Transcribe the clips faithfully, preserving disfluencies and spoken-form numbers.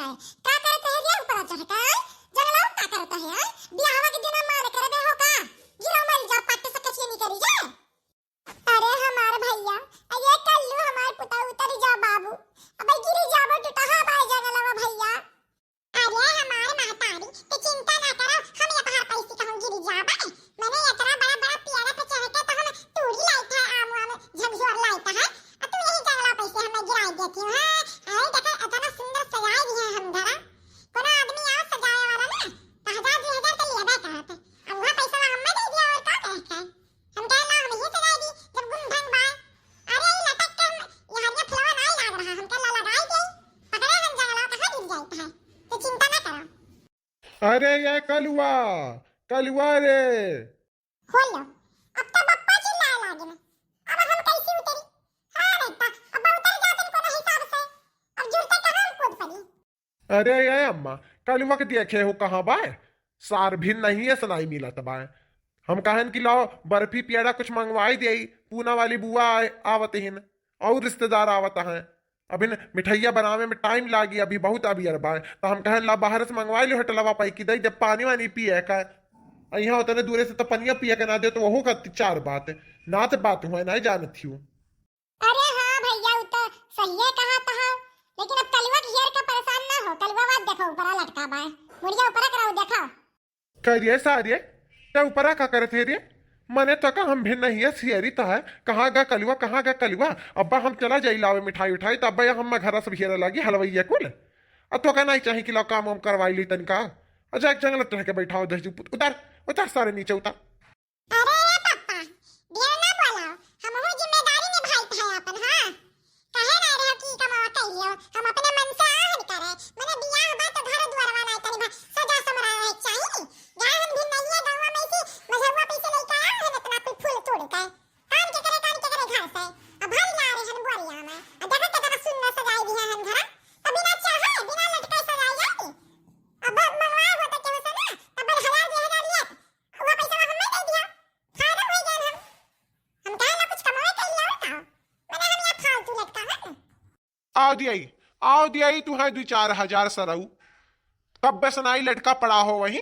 का करत है रे ऊपर चढ़ के, आय? जंगलवा में का करत है, आय? बियाहवा के दिन मान करबे हो का? गिरो मर जा, पट्ट से कचिए निकरी जा। अरे हमार भैया, अरे कल्लू हमार पुता उतर जा बाबू, अबे गिरी जाबो टुटहा बाय जंगलवा भैया। अरे हमार महतारी, तू चिंता ना करो, हम ये बाहर पैसे कहूँ गिरी जाबे। मैंने इतना बड़ा बड़ा पेड़ पे चढ़ के तो हम तूरी लाइत है, आम वाम झकझोर लाइत है, और तू यही जंगला पैसे हमें गिराई देती हो, हाँ? अरे देखो इतना सुंदर सजाए दिए हैं हम घरा, कोनो आदमी आओ सजाए वाला ना, तो हजार दो हजार तो लेबे करत है, अब वह पैसा हमें दे दिया और का कहे के? हम कहे ला हम ही सजाए दी, जब गुण ढंग बा। अरे ई लटक के हम, यहाँ ये फुलवा नहीं लाग रहा, हम कहे ला लगाई दे, पकड़े हम जंगला कहाँ गिर जाइत है, तो चिंता ना करो। अरे ये कलुआ, कलुआ रे। हो लो, अब तो बप्पा चिल्लाए लागिन। अब हम कैसे उतरी? हाँ बेटा, अब उतर जातन कोनो हिसाब से। अब जुरते कहाँ हम कूद पड़ी? अरे ये अम्मा, कलुआ के देखे हो कहाँ बाय? सार भी नहीं है, सनाई मिलत बाय। हम कहन कि लाओ बर्फी पेड़ा कुछ मंगवाई देई, पूना वाली बुआ आए-, आवत हिन। और रिश्तेदार आवत हैं। अभी न मिठैया बनावे में टाइम लागी, अभी बहुत अबियर बा। तो हम कहन ला बाहर से मंगवाई लो होटलवा पाई कि दई दे पानी वानी पिए का। आ यहाँ उतने दूरे से तो पनिया पिए के ना दे तो वहू का चार बात। ना तो बात हुआ, ना जानत हूँ। अरे हाँ भैया, उ तो सही है कहा तो हो, लेकिन अब कलुआ के हेर के परेशान ना हो, कलुआ बात देखो ऊपरा लटका बा, मुड़िया ऊपरा कराओ देखो। का रे सारे, ते ऊपरा का करत है रे? मने तो का हम भी नहीं है सियरी तो है, कहाँ गा कलुआ, कहाँ गा कलुआ? अब्बा हम चला जाई लावे मिठाई उठाई, तो अब्बा हम घरा सब हेरा लागी हलवैया कुल। आ तो का नहीं चाही कि लो काम वाम करवाई ली तनिका। आ जा एक जंगल टहके बैठाओ दही उतार, उतार सारे नीचे उतार। अरे पप्पा, ढेर ना बोलाओ, हमहू जिम्मेदारी निभाइत है अपन, हाँ। कहे ना रहो कि कमावा कइलियो, हम अपने मन से आहन करे, मने बियाह बा तो घर दुआरवा ना तनी भा सजा समरा रहे चाही। गाय हम भी नहीं है गाँव में से, मझौआ पैसे लेके आया है इतना कोई फूल तोड़ के। काम के करे, काम के करे घर से। अब भरी ला रहे हन बोरिया में। अब देखा कितना सुंदर सजाई दिया हन घरा। तो बिना चाहे, बिना लटकाए सजाई जाती। अब मंगवाए होते केहू से ना, तब हजार दो हजार लिया। वो पैसा हमें दे दिया। फायदा हो गया हम। हम कहे ना कुछ कमाए के लिए और का? मने हम यहाँ फालतू लटका है। आओ दियाई, आओ दियाई, तू है दो चार हजार सरऊ। कब बस नाई लटका पड़ा हो वहीं?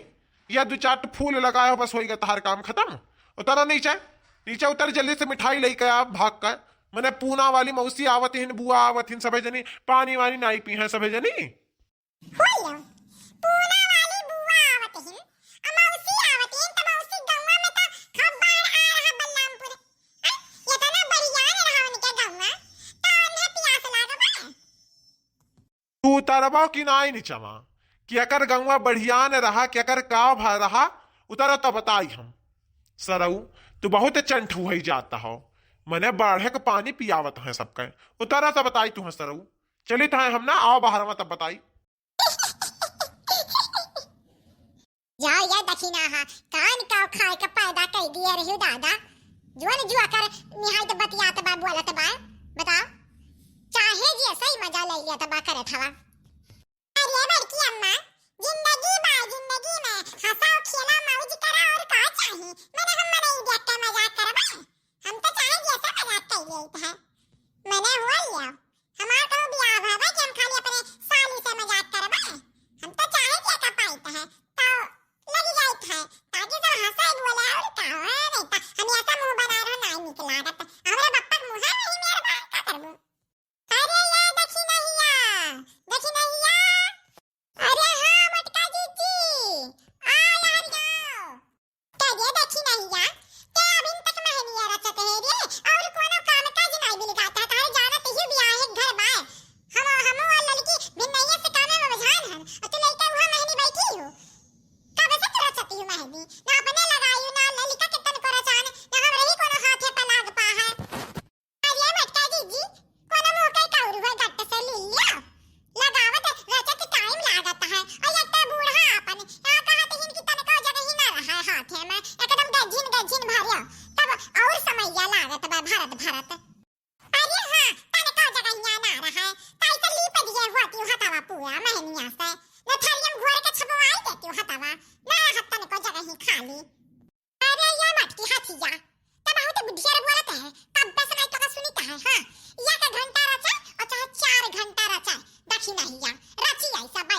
या दो चार तो फूल लगाए हो, बस होइगा तहार काम खत्म। उतरो नीचे, नीचे उतर जल्दी से, मिठाई लेके आ भाग कर। मने पूना वाली मौसी आवत हिन, बुआ आवत हिन, सभे जनी पानी वानी नाई पी हैं सभे जनी। होलो, पूना वाली बुआ आवत हिन, आ मौसी आवत हिन, त मौसी गौवा में त खब्बार आ रहा बलरामपुर। हैं? इतना बढ़िया न रहा उनके गौवा, त उन्हें प्यास लागबा। तू उतरबो कि नाई निचवा? कि अकर गौवा बढ़िया न रहा, कि अकर का भा रहा, उतरो त बताई हम। सरऊ, तू बहुत चंठ हुई जाता हो, मने बाढ़े के पानी पियावत हैं सबके। उतरो त बताई तू सरऊ। चलित हैं हम ना, आओ बाहर में तब बताई। जाओ या दखिना हा, कान का खाए के पैदा कई दिए रही दादा। जुअन जुआ कर निहायत बतियात बा, बोलत बा। बताओ, चाहे जे सही मजा ले लिया तबा करत हवा। अरे बड़की अम्मा, जिंदगी बा, जिंदगी में हंसाओ, खेला, मौज करा और का चाही? मने हम मनई देख के मजाक करबा। हम तो चाहे जैसा मजाक कर लेत है। मने हुआ लिया। हमार कहूँ बियाह भवे कि हम खाली अपने साली से मजाक करबे? हम तो चाहे जे का पाइत है, तो लग जाइत है, ताकि सब हंसे बोले और का हो, नहीं तो हम ऐसा मुंह बना रहो, नाई निक लागत। हमरा बप्पा के मुंह है नहीं मेरे बाहर का करबू? अरे ये दखिनहिया, दखिनहिया। अरे हाँ मोटका जीजी, आ यार आओ। का रे दखिनहिया, ते अभिन तक महनिया रचत है रे, और कोनो काम काज नाई मिल गाता है, तारे जानत ही बियाह एक घर बाय। हम, हम वो लड़की भिन्नैया से कामे में बझान हन, और तू लड़का वहाँ महनी बैठी हो। कब से तू रचती हो महनी? ना अपने लगाई, ना लड़का के तन को रचान, ना हम रही कोनो हाथे पे लाग पा है। अरे मटका जीजी, कोनो मुँह के कौरू है गट्ट से ले लिया। लगावत रचत टाइम लागत है। और ये तो बूढ़ा अपन, यहाँ कहत हिन कि तनको जगह ही ना रहा है हाथे में, एकदम गजिन गजिन भरिया। तब और समैया लागत बा भरत भरत। अरे हाँ, तनको जगह यहाँ ना रहा है। ताई से लीप दिए होती हतवा पूरा महनिया से। न थरियम घोर के छपवाई देती हतवा। ना रहत तनको जगह ही खाली। अरे ये मटकी हथिया, तब बहुत बुद्धियार बोलत है, कब से नहीं तो सुनी कहे, हाँ, एक घंटा रचा और चाहे चार घंटा रचा, दखिनहिया, रची आई सब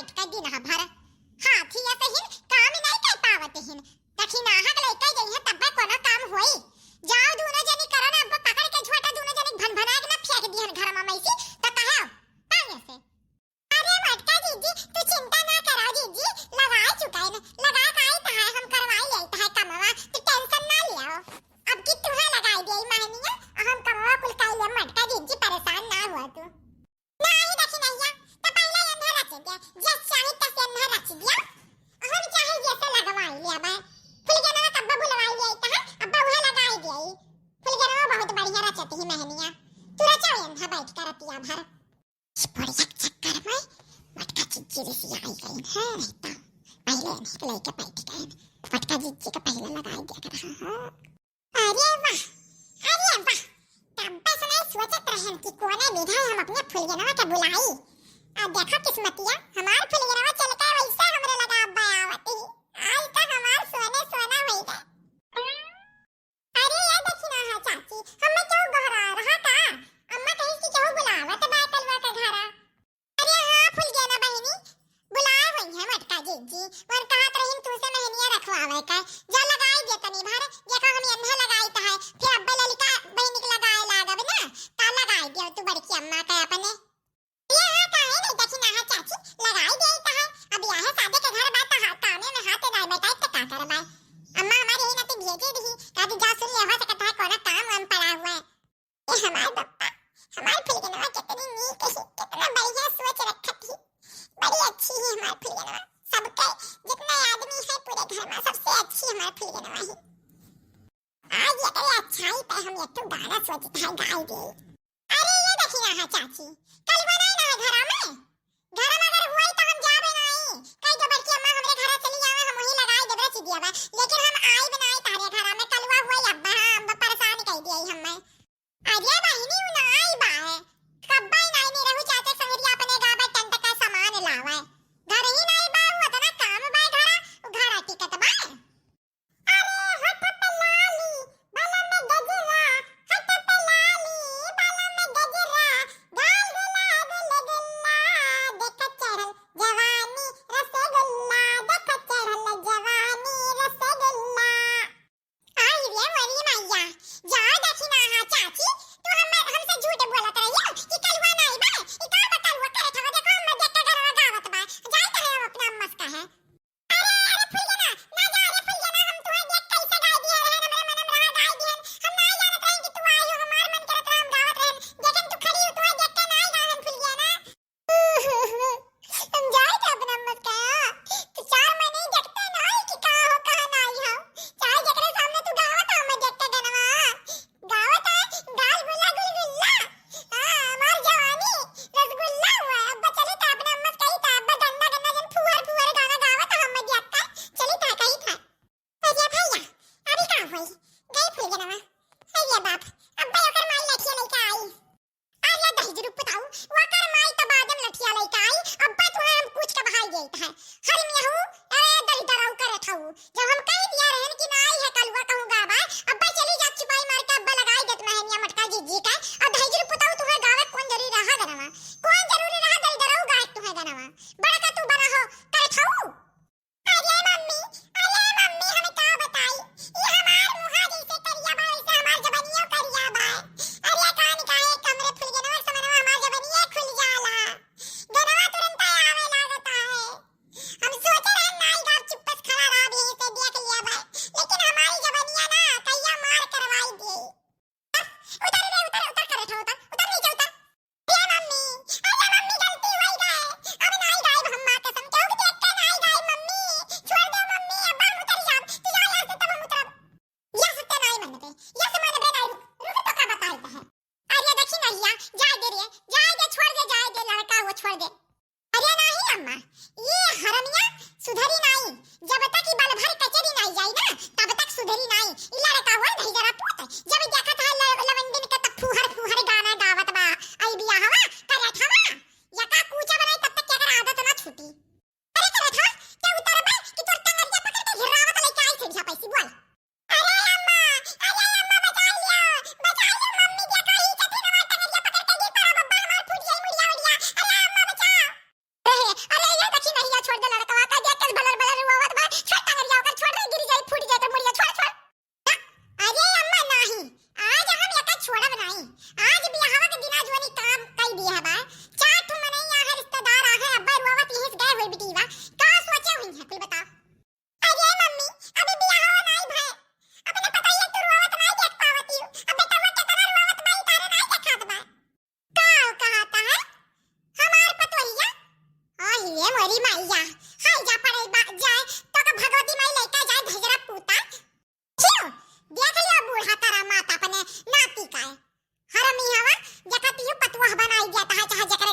जस चाही तस एन्हा रच दिया, हम चाहे जैसे लगवाई लिया बा। फुलगेनवा कब्बा बुलवाई लिया तहा, अब्बा उहे लगाई दिया। फुलगेनवा बहुत बढ़िया रचत ही महनिया। तू रचाओ एन्हा बैठ कर रतिया भर। इस बुढ़िया के चक्कर में मोटका जिज्जी रिसियाई गई है, नहीं तो पहले इन्हीं के लेके बैठ गए। मोटका जिज्जी का पहले लगाई दिया कर, हाँ, हाँ। अरे वाह, अरे वाह, तब्बे से नहीं सोचत रहन कि कोने विधा हम अपने फुलगेनवा के बुलाई। आ देखा किस्मतिया, हमार फुलगेनवा चल के वैसे हमरे लगा आवत ही। आज तो हमार सोने सोना होई गए। अरे ये देखी ना है चाची, हमें क्यों गोहरा रहा का? अम्मा कहिस कि केहू बुलावत बा कलुआ के घरा। अरे हाँ फुलगेना बहिनी, बुलाए होई है मोटका जिज्जी, और कहत रहीन तू से महनिया रखवावे का। जा लगाई दे तनी भर, देखा हम एन्हा लगाई त है, फिर अब्बे ललिका बहिनी के लगाए लागब ना, ता लगाई दियो तू बड़की अम्मा का अपने। ये हाँ काहे नहीं देखी ना है चाची, लगाई दे त है। अब यह शादी के घर बा त हा-, कामे में हाथ डाल बैठा त का करबा? अम्मा हमारे ही ना तो भेजे दी, कहा जा सुन ले हो सकता है कोनो काम वाम पड़ा हुआ है। ए हमार पप्पा, हमार फुलगेनवा कितनी नीक ही, कितना बढ़िया सोच रखत ही। बड़ी अच्छी ही हमार फुलगेनवा। सबके जितना आदमी है पूरे घर में सबसे अच्छी हमार फुलगेनवा ही। आज एकरे अच्छाई पे हम एक ठो गाना सोचत है गाई दे। अरे ये देखी ना है चाची, कलुआ नहीं ना है घरा में? घर में अगर हुई तो हम जाबे नहीं। कह दो बड़की अम्मा हमरे घरा चली जावे, हम वहीं लगाई देबे रचिदिया बा। लेकिन हम आइब नहीं तारे घरा में, कलुआ हुई अब्बा, हाँ, अब्बा परेशान कर दिया ही हमें। अरे बहिनी, उ नाई बा है। कब्बा ही नाई नहीं रहू चाहते संगरिया अपने गाबा टंट का सामान लावा है। घर ही नाई बा, उ इतना काम बा घरा, उ घरा टिकत बा। अरे होठ पे लाली, बालों में गजरा, होठ पे लाली, बालों में गजरा, गाल गुलाब लगला, देखा चढ़ल जवानी रसगुल्ला, देखा चढ़ल जवानी रसगुल्ला। आई रे मोरी मैया, जाओ देखी ना हा चाची, तू हम, हमसे झूठ बोलत रही हो कि कलुआ नाई बा, ई का बा कलुआ करत हवा, देखो हम देख के घरवा गावत बा, जाए तो है अपना अम्मस का है। अरे, अरे फुलगेना, ना जा रे फुलगेना, हम तुहे देख कैसे गाय दिए रहन, हमरे मन में रहा गाय दिहन, हम ना जानत रहन कि तू आई हो, हमार मन करत रहा हम गावत रहन, लेकिन तू खड़ी हो, तुहे देख के ना गावन फुलगेना। हम जाए के अपना मत कहा। तू चार महीने ही देखते ना कि का हो, कहाँ ना आई हो। चाहे जेकरे सामने तू गावत हो, मैं देखते गनवा। गावत है, गाल गुल्ला गुलगुल्ला। हाँ, हमार जवानी रसगुल्ला हुआ है। अब्बा चली था अपना मत कही था, अब्बा गन्ना गन्ना जन फुहर फुहर गाना गावत है, हम मैं देखता। चली था, कही था। अरे भैया, अभी का होई? गई फुलगेनवा। अरे बाप, अब्बा ओकर माई लठिया लइके आई। अरे दहिजरू पुताऊ, ओकर माई त बादम लठिया लइके आई। अब्बा तुहे हम पूछ के बहाई देत है। हर मियाहू, अरे दलिदराऊ करे ठाऊ। जब हम कह दिया रहन कि ना आई है कलुआ कहूँ गाबा, अब्बा चली जा चुपाई मार के अब्बा लगाई देत महनिया मोटका जिज्जी का। अब दहिजरू पुताऊ तुहे गावे कौन जरूरी रहा गनवा? कौन जरूरी रहा दलिदराऊ गाए तुहे गनवा? बड़ा का तू बड़ा हो, करे ठाऊ। अरे मम्मी, अरे मम्मी, हम का बताई, ई हमार मुहा जैसे करिया बा, वैसे हमार जबनियो करिया बा। अरे कान काहे कमरे फुलगेनवा समनवा हमार जबनिये खुल जाला। गनवा तुरंत आवे लागता है। हम सोचे रहन नाई गाँव चुप्पस खड़ा रहा भी से देख लिया बा, लेकिन हमारी जबनिया ना कहिया मार करवाई दे। उतर रे, उतर, उतर करे था, उतर, उतर नीचे उतर। ए मम्मी, अरे मम्मी गलती होई गए, अब नाई गाइब हम माँ कसम, केहू के देख के नाई गाइब मम्मी, छोड़ दे मम्मी, अब हम उतर जाब, तू जा यहाँ से तब हम उतरब। या सत्य नाई मानबे, या से मानबे नाई, रुक, रुक तो का बताई है। अरे देखी नहिया, जाए दे रे, जाए दे, छोड़ दे, जाए दे, लड़का वो छोड़ दे। अरे नाही अम्मा, ये हरनिया सुधरी नाही। जब तक ई बल भर कचरी नाही जाई ना, तब तक सुधरी नाही। ई लड़का हुआ धई जरा पूत, जब देखत है ल-, लवंडिन के तब फुहर फुहर गाना गावत बा। आई बियाहवा करत हवा, यका कूचा बनाई तब तक केकर आदत ना छूटी। अरे करत हा, क्या उतरबे कि तोर टंगरिया पकड़ के घिरावत लइके आई से झपैसी बोल। अरे अम्मा, अरे अम्मा, बचा लिया, बचा लिया, मम्मी क्या कही छथिन, हमार टंगरिया पकड़ के गिर पड़ा, बब्बा हमार फूट जाई मुड़िया उड़िया। अरे अम्मा, बचाओ। अरे, अरे, ये देखी नहिया छोड़ दे लड़कवा का, देख के बलर बलर रोवत बा, छोड़ टंगरिया ओकर, छोड़।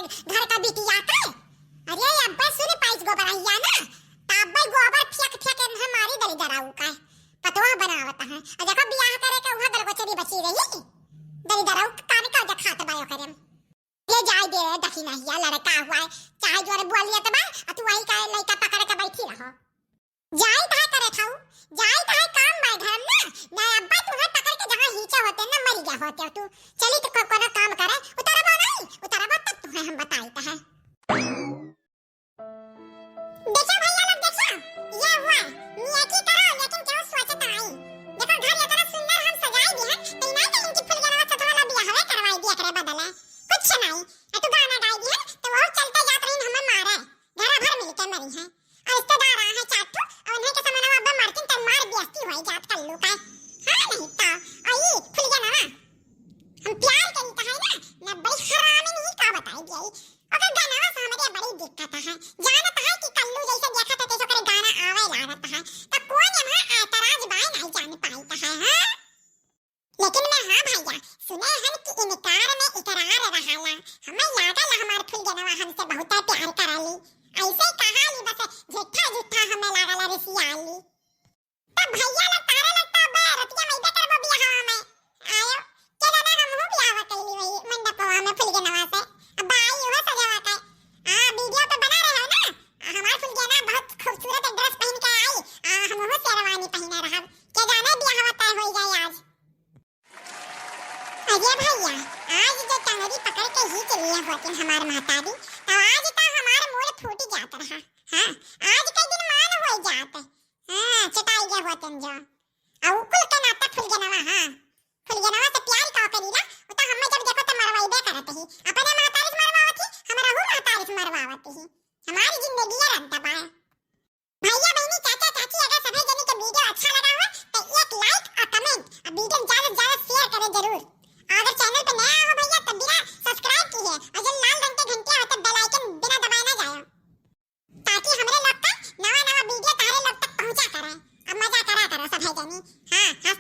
घर का बिटिया के। अरे अब्बे सुन पाइस गोबरहिया ना, त अब्बे गोबर फेंक फेंक के इन्हें मारी दलिदराऊ का। पतोह बनावत है। अ देखो बियाह करे के उहाँ दलगोचरी बची रही। दलिदराऊ कान का जखात बायो करे। ये जाए दे रे दखिनहिया लड़का हुआ है। चाहे जोरे बोल लिया त बा, अ तू वही का लइका पकड़ के बैठी रहो। जाई तहां करे खाऊ, जाई तहां काम बाय घर में ना, ना अब्बा तुहैं पकड़ के जहाँ हींचे होते ना मरी गया होते तू। चली तो को-, कोनो काम करे, उतरबो नहीं, उतरबो तब तुहैं हम बताई तहां। देखो भैया लोग, देखो, ये हुआ, नेकी करो, लेकिन क्यों सोचत आई? देखो, घर इतना सुंदर हम सजाई दिहन, तो इनाई के इनकी फुलगेनवा से थोड़ा बियाहवे करवाई दिया करे बदले। कुछ नहीं, आ तू गाना गाई दिहन, तो वो चलते जात रही हमें मारे, घरा भर मिलके मरी है। और रिश्तेदार आए हैं चार ठो, और उन्हें के समनवा अब्बा मारतीन, तन मार बेइज्जती होई जात कल्लू का। हाँ, नहीं तो, और ये फुलगेनवा, हम प्यार करी कहा है ना, ना बड़ी हरामी नहीं का बताई दिया। ओकर गानवा से हमरे बड़ी दिक्कत है। जानत है कि कल्लू जैसे देखत है, तैसे ओकरे गाना आवे लागत है। त कौन एमा एतराज बाय नहीं जान पाइत है, हाँ? लेकिन मैं हाँ भैया, सुने हन कि इनकार में इकरार रहाला। हमें लागल हमार फुलगेनवा हमसे बहुत प्यार कराली। ऐसे ही कहाली बस झूठा झूठा हमें लागल रिसियाली। तब भैया लोग तारे लोग तो अबे रतिया में इबे करबो बियाहवा में। आयो, के जाने हमहू बियाहवा कैली वही मंडपवा में फुलगेनवा से। अब आई उहे सजवा के। आ, वीडियो पे बना रहे हो ना? आ, हमार फुलगेना बहुत खूबसूरत ड्रेस पहन के आई। आ, हमहू शेरवानी पहने रहब। के जाने बियाहवा तय होई जाए आज। अरे भैया, आज जो टंगरी पकड़ के ही चलिए होतिन हमार महतारी, तो आज तो हमार मूड फूट जात रहा। हाँ, आज के दिन मान हो जात। हाँ, चटाई गया होतिन जो। आ उ कुल के नाता फुलगेनवा, हाँ। फुलगेनवा से प्यार का करीला, उ तो हमें जब देखो तो मरवाइबे करत ही। अपने महतारी से मरवावत ही, हमरा हूँ महतारी से मरवावत ही। हमारी जिंदगी ये रद्दा बा। भैया, बहनी, चाचा, चाची, अगर सभी जनी के वीडियो अच्छा लगा हो, तो एक like और comment, और वीडियो ज्यादा से ज्यादा share करें जरूर। और अगर channel पे नया हो भैया, तो बिना subscribe किए और जो लाल रंग के घंटिया होते bell icon बिना दबाए ना जाए। ताकि हमरे लोग का नवा नवा वीडियो तारे लोग तक पहुंचा करे। अब मजा करा करो सब है जनी। हाँ, हंस